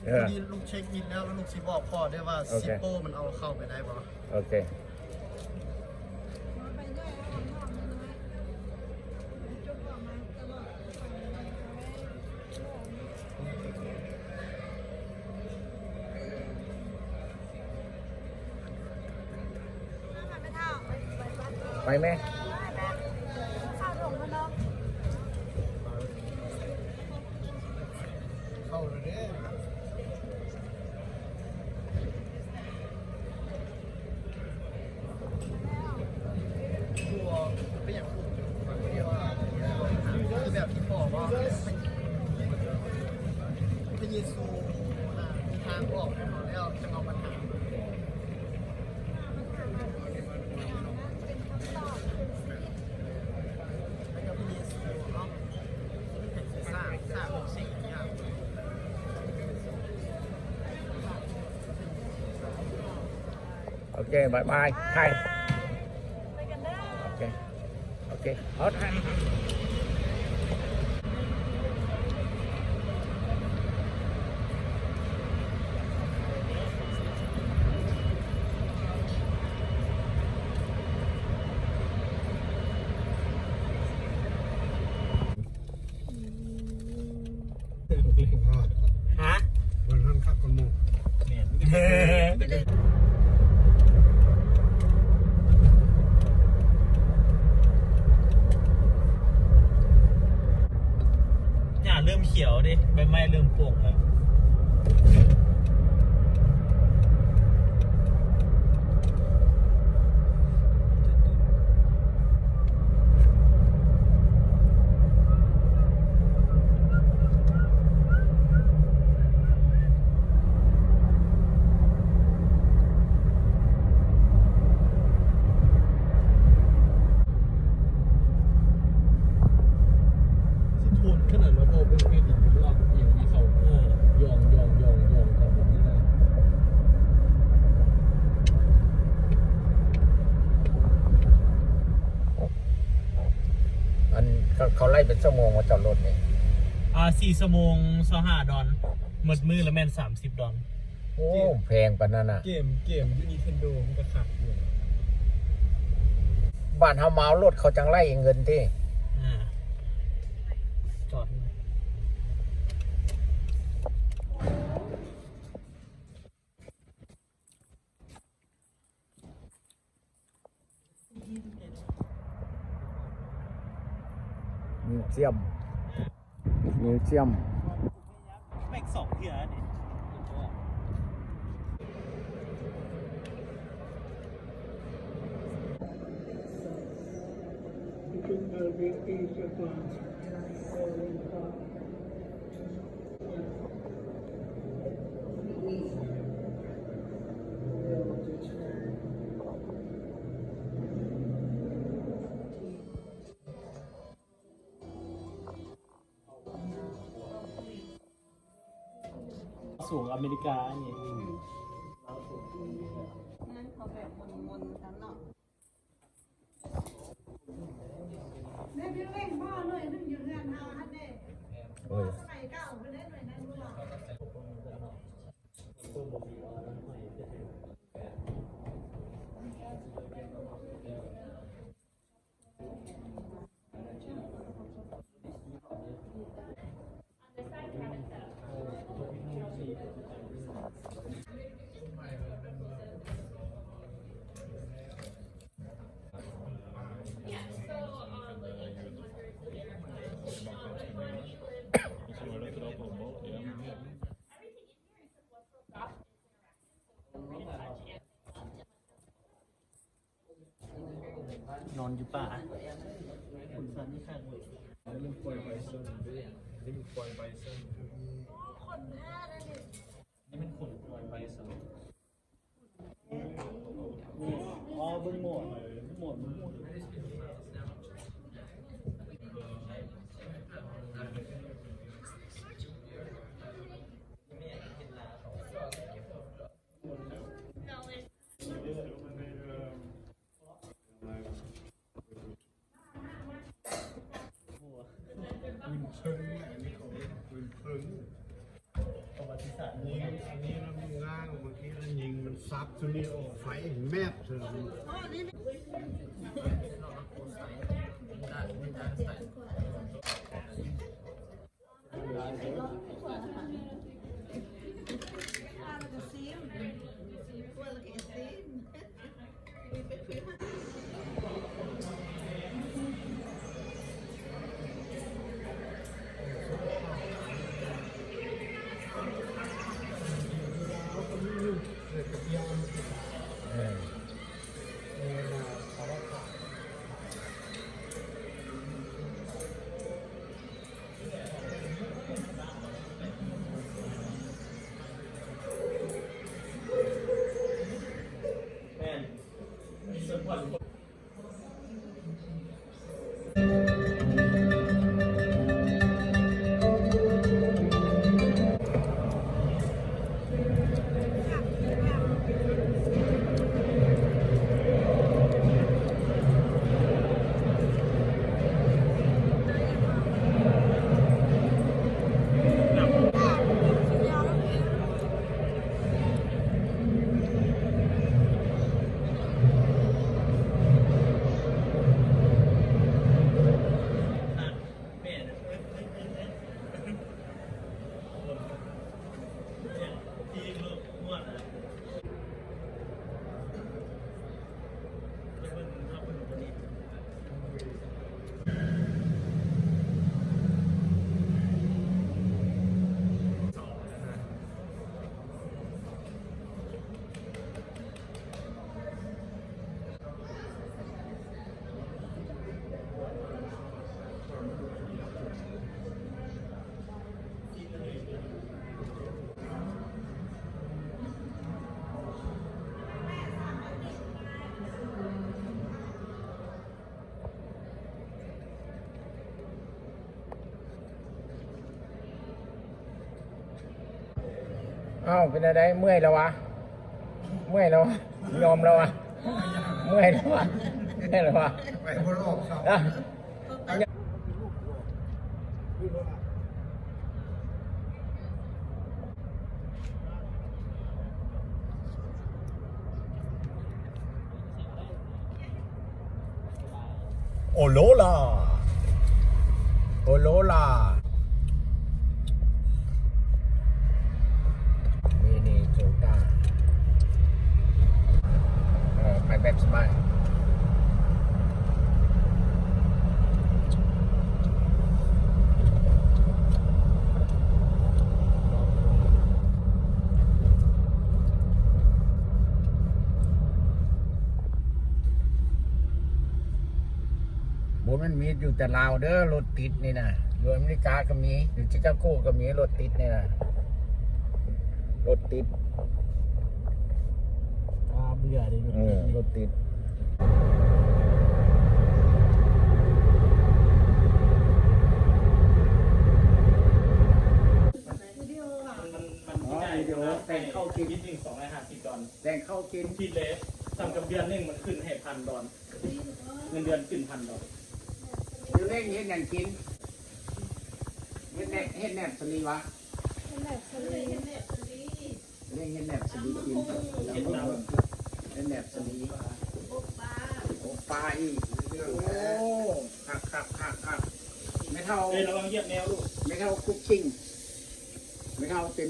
ເອີ ພໍດີລູກເຊັກບິນແລ້ວ ແລ້ວລູກຊິບອກພໍ່ເດີວ່າ ໂອເຄ ຊິໂປ້ມັນເອົາເຂົ້າໄປໄດ້ບໍ່? ໂອເຄ. ໄປແມ່ ເຂົ້າແລ້ວເດ້ ຄືແບບທີ່ພໍ່ເວົ້າ ພະເຢຊູນະ ມີທາງອອກໃຫ້ເຮົາແລ້ວ ຈະເອົາບັນຫາ ໂອເຄ ບາຍບາຍ ໄທ ໄປກັນເດີ ໂອເຄ ໂອເຄ ເອົາ ຮະ ມັນຫັ້ນຄັກກວ່າໝູ່ ແມ່ນ ຫຍ້າເລີ່ມຂຽວເດ້ ໃບໄມ້ເລີ່ມໂປ່ງແລ້ວ. ຊິໂທນຂະໜາດວ່າບໍ່ເບິ່ງແມ່ດິນລາກອີ່ຫຍັງນີ້ເຂົາ ເອີ ຍ່ອງໆໆໆ ເຂົາບໍ່ມີນະ. ອັນ ເຂົາ ເຂົາໄລ່ເປັນຊົ່ວໂມງວ່າຈອດລົດນີ້? ອ່າ ສີ່ຊົ່ວໂມງ ຊາວຫ້າດອນ ໝົດມື້ລະແມ່ນສາມສິບດອນ. ໂອ້ ເກມ ແພງປານນັ້ນນະ. ເກມ ເກມຢູ່ Nintendo ມັນກໍຄັກຢູ່. ບ້ານເຮົາມາເອົາລົດ ເຂົາຈັ່ງໄລ່ເງິນຕິ. ອ່າ ຈອດ. ມິວຊຽມ ມິວຊຽມ ແມ່ງສອງເທື່ອນີ້. Song America ນີ້ ອືມ ງານເຂົາແບບມົນໆ ຊັ້ນເນາະ. ໂອ້ຍ. ນອນຢູ່ປ່າ ຄົນສັນນີ້ຄັກເວີຍ. ນີ້ມັນຄວາຍໄບຊອນເດ້ ນີ້ມັນຄວາຍໄບຊອນ ຄົນແທ້ເດ້ນີ້ ນີ້ແມ່ນຂົນຄວາຍໄບຊອນ. ອໍ ເບິ່ງໝອກ ໝອກ ໝອກ. ປະຫວັດຕິສາດ ນີ້ ສັບໂຕນີ້ອອກໄຟແມບເທື່ອ.ອ້າວ ເປັນແນວໃດ? ເມື່ອຍແລ້ວຫວາ? ເມື່ອຍແລ້ວຫວາ? ຍອມແລ້ວຫວາ? ເມື່ອຍແລ້ວຫວາ? ເມື່ອຍແລ້ວຫວາ? ໄປບໍ່ລອກເຂົາ. ໂອໂລລາ ໂອໂລລາ ມິນິໂຕໂຍຕ້າ ເອີ ໄປແບບສະບາຍ. ບໍ່ແມ່ນມີຢູ່ແຕ່ລາວເດີ້ ລົດຕິດນີ້ນະ. ຢູ່ອາເມລິກາກໍມີ ຢູ່ຊິກາໂກກໍມີ ລົດຕິດນີ້ນະ. ລົດຕິດ ອາ ເບື່ອເດ້ ລົດຕິດ. ເອີ ລົດຕິດ. ວິດີໂອ ມັນ ມັນ ອໍ ວິດີໂອ ແຕ່ງເຂົ້າກິນ ນິດໜຶ່ງ ສອງຮ້ອຍຫ້າສິບດອນ ແຕ່ງເຂົ້າກິນ ຜິດເລີຍ. ສ່ຳກັບເດືອນໜຶ່ງ ມັນຂຶ້ນໃຫ້ພັນດອນ ເງິນເດືອນຂຶ້ນພັນດອນ. ຢູ່ເລັງເຮັດຫຍັງກິນ? ເຮັດແນບ ເຮັດແນບສາລີຫວາ? ເຮັດແນບສາລີ ເລັງເຮັດແນບສາລີກິນ. ເຮັດແນບສາລີ ອົບປາ ອົບປາອີກ. ໂອ້ ຄັກໆໆໆ. ແມ່ເຖົ້າ ເອີ ລະວັງຢຽບແມວລູກ. ແມ່ເຖົ້າຄຸກກິ້ງ ແມ່ເຖົ້າເປັນ